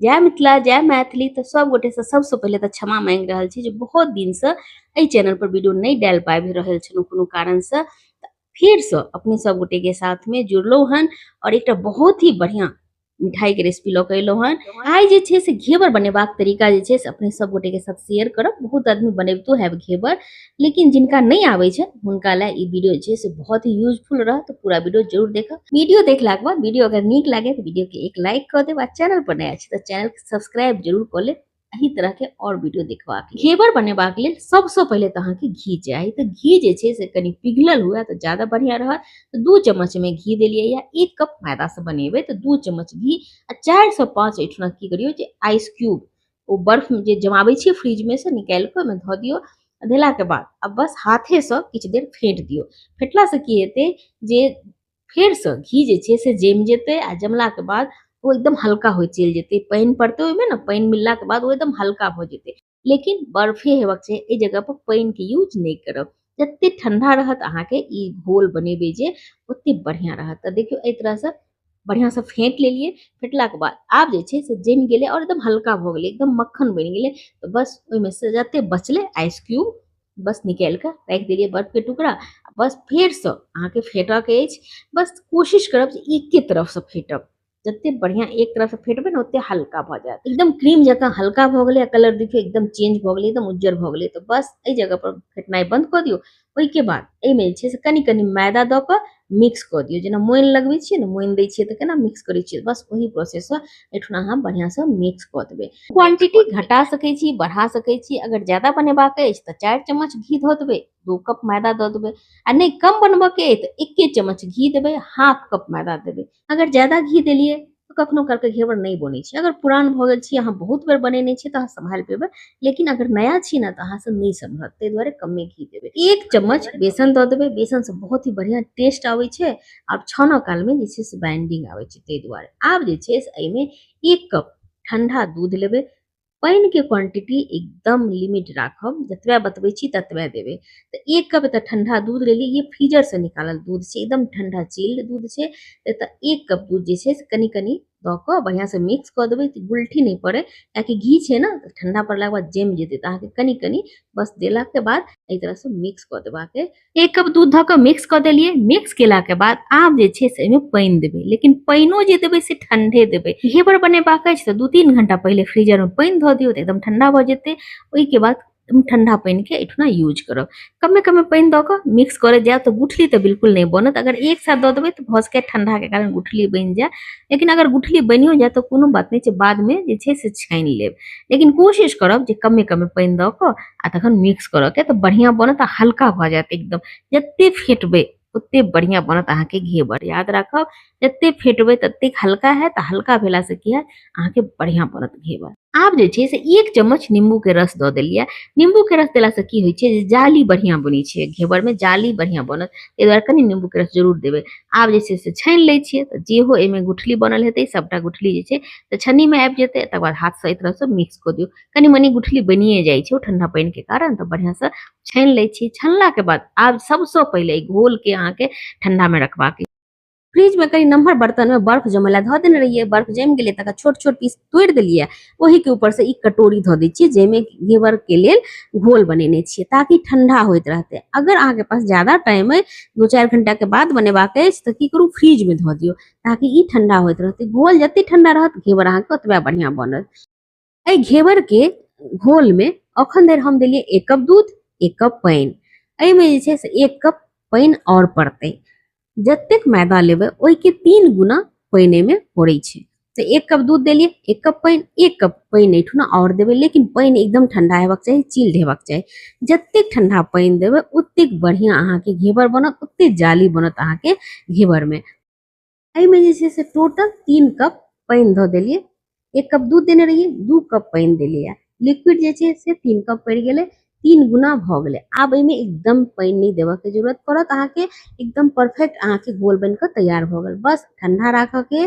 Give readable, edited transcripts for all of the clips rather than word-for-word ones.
जय मिथिला जय मैथिली। तऽ सब गोटे से सबसे पहिले तऽ क्षमा मांगि रहल छी जे बहुत दिन से एहि चैनल पर वीडियो नहीं डाल पाबि रहल छलहुँ कोनो कारण से। फिर से अपने सब गोटे के साथ में जुड़लहुँ हन और एकटा बहुत ही बढ़िया मिठाई के रेसिपी लऽ के एलहुँ हन। आइ जे छै से घेवर बनेबाक तरीका जे छै से अपने सब गोटे के साथ शेयर करब। बहुत आदमी बनेबतो हैब घेवर, लेकिन जिनका नहीं आबै छै हुनका लए ई वीडियो जे छै से बहुत ही यूजफुल रहत। तो पूरा वीडियो जरूर देखब। वीडियो देखलाके बाद वीडियो अगर नीक लागे तो वीडियो के एक लाइक कऽ देब आ चैनल पर नया छी तऽ चैनल के सब्सक्राइब जरूर कऽ लेब एहि तरह के और वीडियो देखबाक लेल। घेवर बनेबाक लेल सबसँ पहिले तऽ अहाँके घी चाही। तऽ घी जे छै से कनि पिघलल हुए तऽ ज्यादा बढ़िया रहत। तऽ 2 चम्मच में घी देलियै या 1 कप मैदा से बनेबै तऽ 2 चम्मच घी आ 4 से 5 एहिठुना की करियौ जे आइस क्यूब ओ बर्फ जे जमाबै छियै फ्रिज में से निकालि कऽ ओहिमे धऽ दियौ। देलाके बाद अब बस हाथे से किछु देर फेंट दियौ। फेंटला से की हेतै जे फेरसँ घी जे छै से जमि जेतै आ जमलाके बाद ओ एकदम हल्का होइत चलि जेतै। पानि पड़तै ओहिमे ने, पानि मिललाके बाद ओ एकदम हल्का भऽ जेतै। लेकिन बर्फे हेबाक चाही, एहि जगह पर पानिके यूज नहि करब। जते ठंडा रहत अहाँके ई घोल बनेबै जे ओते बढ़िया रहत। तऽ देखियौ एहि तरहसँ बढ़ियासँ फेंट लेलियै। फेंटलाके बाद आब जे छै से जमि गेलै और एकदम हल्का भऽ गेलै, एकदम मक्खन बनि गेलै। तऽ बस ओहिमे से जते बचलै आइस क्यूब बस निकालि कऽ राखि देलियै बर्फके टुकड़ा। बस फेरसँ अहाँके फेंटऽके अछि। बस कोशिश करब जे एके तरफसँ फेंटब, जते बढ़िया एक तरफसँ फेंटबै ने ओते हल्का भऽ जायत। एकदम क्रीम जकाँ हल्का भऽ गेलै आ कलर देखियौ एकदम चेंज भऽ गेलै, एकदम उज्जर भऽ गेलै। तऽ बस एहि जगह पर फेटनाइ बंद कऽ दियौ। ओहिके बाद एहिमे जे छै से कनि कनि मैदा दऽ कऽ मिक्स कऽ दियौ। जेना मोइन लगबै छियै ने, मोइन दै छियै तऽ केना मिक्स करै छियै, बस ओही प्रोसेससँ एहिठुना अहाँ बढ़िआँसँ मिक्स कऽ देबै। क्वांटिटी घटा सकै छी, बढ़ा सकै छी। अगर ज्यादा बनेबाक अछि तऽ 4 चम्मच घी धऽ देबै, 2 कप मैदा दऽ देबै। आ नहि कम बनबऽके अछि तऽ 1 चम्मच घी देबै, 1/2 कप मैदा देबै। अगर ज्यादा घी देलियै तऽ कखनो कालके घेवर नहि बनै छै। अगर पुरान भऽ गेल छी, अहाँ बहुत बेर बनेने छी तऽ अहाँ सम्हारि पेबै, लेकिन अगर नया छी ने तऽ अहाँसँ नहि सम्हरत, ताहि दुआरे कमे घी देबै। 1 चम्मच बेसन दऽ देबै। बेसनसँ बहुत ही बढ़िआँ टेस्ट आबै छै आब छानऽ कालमे जे छै से बाइंडिंग आबै छै, ताहि दुआरे। आब जे छै से एहिमे 1 कप ठंडा दूध लेबै। पानिके क्वांटिटी एकदम लिमिट राखब, जतबे बतबै छी ततबे देबै। तऽ 1 कप एतऽ ठंडा दूध लेली, ये फ्रीजरसँ निकालल दूध छै, एकदम ठंडा चिल्ड दूध छै। एतऽ 1 कप दूध जे छै से कनि कनि दऽ कऽ बढ़िआँसँ मिक्स कऽ देबै, तऽ गुलठी नहि पड़ै, कियाकि घी छै ने तऽ ठंडा पड़लाके बाद जमि जेतै। तऽ अहाँके कनि कनि बस देलाके बाद एहि तरहसँ मिक्स कऽ देबाक अइ। 1 कप दूध धऽ कऽ मिक्स कऽ देलियै। मिक्स केलाके बाद आब जे छै से एहिमे पानि देबै, लेकिन पानिओ जे देबै से ठंडे देबै। घेवर बनेबाक अछि तऽ 2-3 घंटा पहिले फ्रीजरमे पानि धऽ दियौ तऽ एकदम ठंडा भऽ जेतै। ओहिके बाद एकदम ठंडा पानिके एहिठुना यूज करब। कमे कमे पानि दऽ कऽ मिक्स करैत जायब तऽ गुठली तऽ बिल्कुल नहि बनत। अगर एक साथ दऽ देबै तऽ भऽ सकैए ठंडाके कारण गुठली बनि जाय, लेकिन अगर गुठली बनियो जाय तऽ कोनो बात नहि छै, बादमे जे छै से छानि लेब। लेकिन कोशिश करब जे कमे कमे पानि दऽ कऽ आ तखन मिक्स करऽके, तऽ बढ़िआँ बनत आ हल्का भऽ जायत एकदम। जते फेटबै ओते बढ़िआँ बनत अहाँके घेवर। याद राखब, जते फेटबै ततेक हल्का हैत, आ हल्का भेलासँ की हैत, अहाँके बढ़िआँ बनत घेवर। आब जे छै से 1 चम्मच नींबूके रस दऽ देलियै। नींबूके रस देलासँ की होइ छै जे जाली बढ़िआँ बनै छै, घेवरमे जाली बढ़िआँ बनत, ताहि दुआरे कनि नींबूके रस जरूर देबै। आब जे छै से छानि लै छियै तऽ जेहो एहिमे गुठली बनल हेतै सबटा गुठली जे छै तऽ छन्नीमे आबि जेतै। तकर बाद हाथसँ एहि तरहसँ मिक्स कऽ दियौ। कनि मनि गुठली बनिए जाइ छै ओ ठंडा पानिके कारण, तऽ बढ़िआँसँ छानि लै छी। छानलाके बाद आब सबसँ पहिले एहि घोलके अहाँके ठंडामे रखबाक। फ्रिज में कनि नम्हर बर्तन में बर्फ जमै ला धऽ देने रहियै। बर्फ जमि गेलै, तकर छोट छोट पीस तोड़ि देलियै। ओही के ऊपर से ई कटोरी धऽ दै छियै जाहिमे घेवर के लेल घोल बनेने छियै, ताकि ठंडा होइत रहतै। अगर अहाँके पास ज्यादा टाइम अइ, 2-4 घंटा के बाद बनेबाक अछि तऽ की करू, फ्रिज में धऽ दियौ ताकि ई ठंडा होइत रहतै। घोल जते ठंडा रहत घेवर अहाँके ओतबे बढ़िआँ बनत। एहि घेवर के घोल में अखन धरि हम देलियै 1 कप दूध, 1 कप पानि। एहिमे जे छै से 1 कप पानि आओर पड़तै। जतेक मैदा लेबै ओहिके 3 गुना पानि एहिमे पड़ै छै। तऽ 1 कप दूध देलियै, 1 कप पानि, 1 कप पानि एहिठुना आओर देबै, लेकिन पानि एकदम ठंडा हेबाक चाही, चिल्ड हेबाक चाही। जतेक ठंडा पानि देबै ओतेक बढ़िआँ अहाँके घेवर बनत, ओतेक जाली बनत अहाँके घेवरमे। एहिमे जे छै से टोटल 3 कप पानि धऽ देलियै। 1 कप दूध देने रहियै, 2 कप पानि देलियै। लिक्विड जे छै से 3 कप पड़ि गेलै, 3 गुना भऽ गेलै। आब एहिमे एकदम पानि नहि देबऽके जरूरत पड़त अहाँके, एकदम परफेक्ट अहाँके घोल बनि कऽ तैयार भऽ गेल। बस ठंडा राखऽके।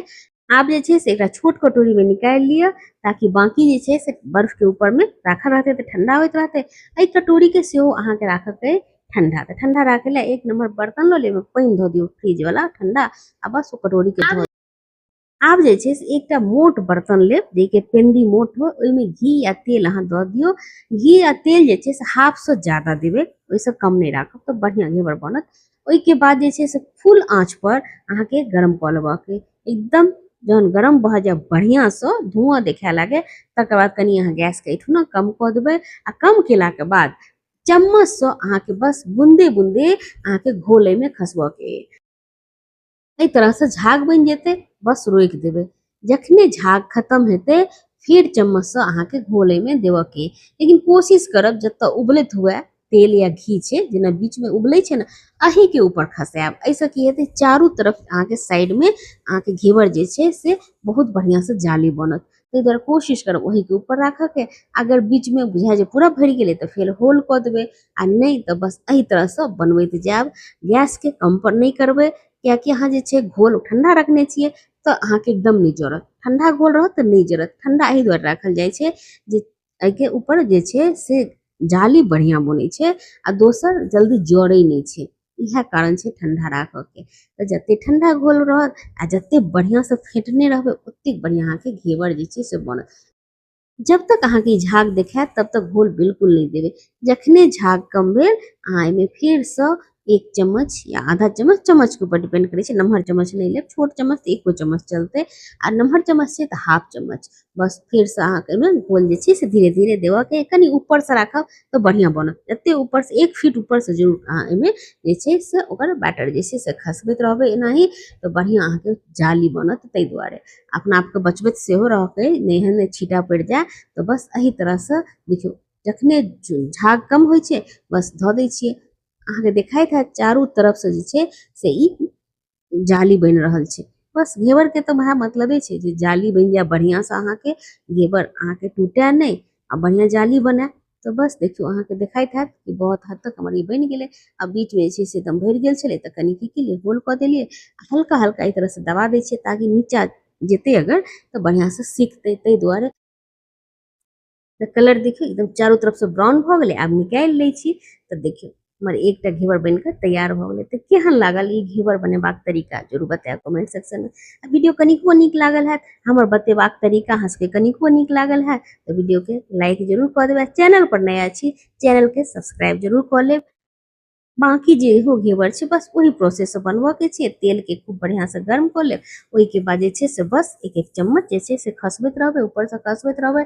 आब जे छै से एकटा छोट कटोरी में निकालि लिअ, ताकि बाकी जे छै से बर्फ के ऊपर में राखल रहतै तऽ ठंडा होइत रहतै। एहि कटोरी के सेहो अहाँके राखऽके ठंडा। तऽ ठंडा राखै लए 1 नम्बर बर्तन लऽ लेब, पानि धऽ दियौ फ्रिज वाला ठंडा, आ बस ओ कटोरी के धऽ। आब जे छै से एकटा मोट बर्तन लेब जाहिके पेंदी मोट हो, ओहिमे घी या तेल अहाँ दऽ दियौ। घी या तेल जे छै से हाफसँ ज्यादा देबै, ओहिसँ कम नहि राखब तऽ बढ़िआँ घेवर बनत। ओहिके बाद जे छै से फुल आँच पर अहाँके गरम कऽ लेबाक, एकदम जहन गरम भऽ जाय बढ़िआँसँ धुआँ देखाय लागे तकर बाद कनि अहाँ गैसके एहिठुना कम कऽ देबै आ कम केलाके बाद चम्मचसँ अहाँके बस बूंदे बूंदे अहाँके घोल एहिमे खसबऽके। एहि तरहसँ झाग बनि जेतै, बस रोकि देबै। जखने झाग खतम हेतै फेर चम्मचसँ अहाँके घोल एहिमे देबऽके। लेकिन कोशिश करब जतऽ उबलैत हुए तेल या घी छै, जेना बीचमे उबलै छै ने, एहिके ऊपर खसायब। एहिसँ की हेतै, चारू तरफ अहाँके साइडमे अहाँके घेवर जे छै से बहुत बढ़िआँसँ जाली बनत। ताहि दुआरे कोशिश करब ओहिके ऊपर राखऽके। अगर बीचमे बुझाय जे पूरा भरि गेलै तऽ फेर होल कऽ देबै, आ नहि तऽ बस एहि तरहसँ बनबैत जायब। गैसके कम पर नहि करबै, कियाकि अहाँ जे छै घोल ठंडा रखने छियै तऽ अहाँके एकदम नहि जरत। ठंडा घोल रहत तऽ नहि जरत। ठंडा एहि दुआरे राखल जाइ छै जे एहिके ऊपर जे छै से जाली बढ़िआँ बनै छै आ दोसर जल्दी जरै नहि छै। इएह कारण छै ठंडा राखऽके। तऽ जते ठंडा घोल रहत आ जते बढ़िआँसँ फेटने रहबै ओतेक बढ़िआँ अहाँके घेवर जे छै से बनत। जब तक अहाँके झाग देखायत तब तक घोल बिल्कुल नहि देबै। जखने झाग कम भेल अहाँ एहिमे फेरसँ 1 चम्मच या आधा चम्मच, चम्मच के ऊपर डिपेंड करै छै, नमहर चम्मच नहि लेब, छोट चम्मच तऽ 1 चम्मच चलतै आ नमहर चम्मच छै तऽ हाफ चम्मच। बस फेरसँ अहाँके एहिमे घोल जे छै से धीरे धीरे देबऽके, कनि ऊपरसँ राखब तऽ बढ़िआँ बनत। जते ऊपरसँ 1 फीट ऊपरसँ जरूर अहाँ एहिमे जे छै से ओकर बैटर जे छै से खसबैत रहबै एनाही, तऽ बढ़िआँ अहाँके जाली बनत। ताहि दुआरे अपना आपके बचबैत सेहो रहके, नहि एहन नहि छींटा पड़ि जाय। तऽ बस एहि तरहसँ देखियौ जखने झाग कम होइ छै बस धऽ दै छियै, अहाँके देखाइत हैत चारू तरफसँ जे छै से ई जाली बनि रहल छै। बस घेवरके तऽ वएह मतलबे छै जे जाली बनि जाय बढ़िआँसँ, अहाँके घेवर अहाँके टूटय नहि आ बढ़िआँ जाली बनय। तऽ बस देखियौ अहाँके देखाइत हैत कि बहुत हद तक हमर ई बनि गेलै। आ बीचमे जे छै से एकदम भरि गेल छलै तऽ कनि की केलियै होल कऽ देलियै, हल्का हल्का एहि तरहसँ दबा दै छियै ताकि नीचा जेतै अगर तऽ बढ़िआँसँ सिखतै, ताहि दुआरे। तऽ कलर देखियौ एकदम चारू तरफसँ ब्राउन भऽ गेलै। आब निकालि लै छी तऽ देखियौ हमर एकटा घेवर बनिकऽ तैयार भऽ गेलै। तऽ केहन लागल ई घेवर बनेबाक तरीका जरूर बतायब कमेंट सेक्शनमे। आ वीडियो कनिको नीक लागल हैत, हमर बतेबाक तरीका अहाँ सबके कनिको नीक लागल हैत तऽ वीडियोके लाइक जरूर कऽ देबै। चैनल पर नया छी चैनलके सब्सक्राइब जरूर कऽ लेब। बाकी जे इहो घेवर छै बस ओही प्रोसेससँ बनबऽके छै। तेलके खूब बढ़िआँसँ गर्म कऽ लेब, ओहिके बाद जे छै से बस 1-1 चम्मच जे छै से खसबैत रहबै, ऊपरसँ खसबैत रहबै।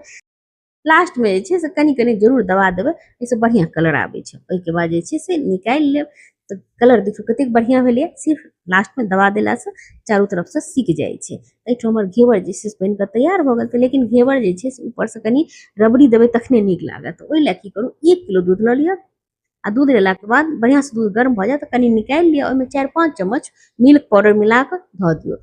लास्टमे जे छै से कनि कनि जरूर दबा देबै, एहिसँ बढ़िआँ कलर आबै छै। ओहिके बाद जे छै से निकालि लेब तऽ कलर देखियौ कतेक बढ़िआँ भेलैए। सिर्फ लास्टमे दबा देलासँ चारू तरफसँ सीख जाइ छै। एहिठाम हमर घेवर जे छै से बनिकऽ तैयार भऽ गेल। तऽ लेकिन घेवर जे छै से ऊपरसँ कनि रबड़ी देबै तखने नीक लागत। ओहि लए की करू, 1 किलो दूध लऽ लिअ आ दूध लेलाके बाद बढ़िआँसँ दूध गर्म भऽ जायत तऽ कनि निकालि लिअ, ओहिमे 4-5 चम्मच मिल्क पाउडर मिला कऽ धऽ दियौ।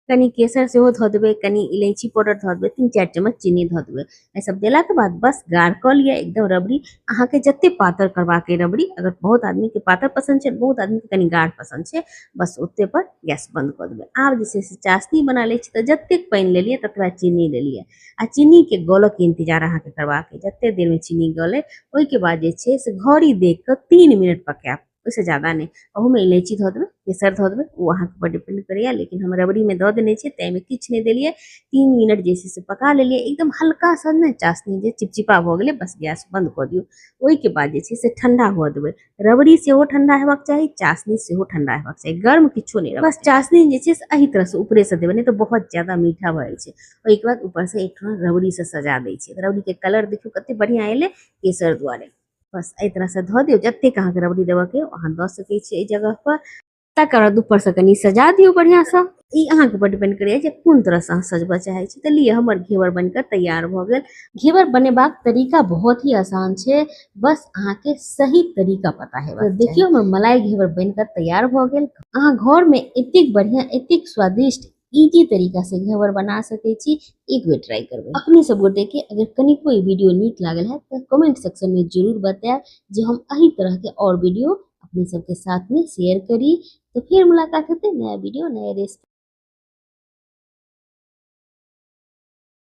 कनि केसर सेहो धऽ देबै, कनि इलायची पाउडर धऽ देबै, 3-4 चम्मच चीनी धऽ देबै। एहि सब देलाके बाद बस गाढ़ कऽ लिअ एकदम रबड़ी। अहाँके जते पातर करबाक अइ रबड़ी, अगर बहुत आदमीके पातर पसन्द छै, बहुत आदमीके कनि गाढ़ पसन्द छै, बस ओते पर गैस बंद कऽ देबै। आब जे छै से चाशनी बना लै छी। तऽ जतेक पानि लेलियै ततबा चीनी लेलियै आ चीनीके गलऽके इंतजार अहाँके करबाक अइ। जते देरमे चीनी गलै ओहिके बाद जे छै से घड़ी देख कऽ 3 मिनट पकायब, ओहिसँ ज्यादा नहि। ओहूमे इलायची धऽ देबै, केसर धऽ देबै, ओ अहाँके पर डिपेंड करैया, लेकिन हम रबड़ीमे दऽ देने छियै ताहिमे किछु नहि देलियै। 3 मिनट जे छै से पका लेलियै, एकदम हल्का सा ने चाशनी जे चिपचिपा भऽ गेलै, बस गैस बंद कऽ दियौ। ओहिके बाद जे छै से ठंडा हुअ देबै। रबड़ी सेहो ठंडा हेबाक चाही, चाशनी सेहो ठंडा हेबाक चाही, गर्म किछो नहि। बस चाशनी जे छै से एहि तरहसँ ऊपरेसँ देबै, नहि तऽ बहुत ज्यादा मीठा भऽ जाइ छै। ओहिके बाद ऊपरसँ एकठमा रबड़ीसँ सजा दै छियै। रबड़ीके कलर देखियौ कते बढ़िआँ एलै केसर दुआरे। बस एहि तरहसँ धऽ दियौ, जतेक अहाँके रबड़ी देबऽके अहाँ दऽ सकै छियै एहि जगह पर। तकर बाद ऊपरसँ कनि सजा दियौ बढ़िआँसँ। ई अहाँके पर डिपेंड करैया जे कोन तरहसँ अहाँ सजबऽ चाहै छी। तऽ लिअ हमर घेवर बनिकऽ तैयार भऽ गेल। घेवर बनेबाक तरीका बहुत ही आसान छै, बस अहाँके सही तरीका पता हेबाक चाही। देखियौ हमर मलाई घेवर बनिकऽ तैयार भऽ गेल। अहाँ घरमे एतेक बढ़िआँ एतेक स्वादिष्ट इजी तरीका से घेवर बना सकै छी, एक बेर ट्राई करबै। अपने सब गोटे के अगर कनिको ई वीडियो नीक लागल है तऽ कमेंट सेक्शन में जरूर बतायब जे हम एही तरह के और वीडियो अपने सबके साथ में शेयर करी। तो फिर मुलाकात हेतै नया वीडियो नया रेसिपी।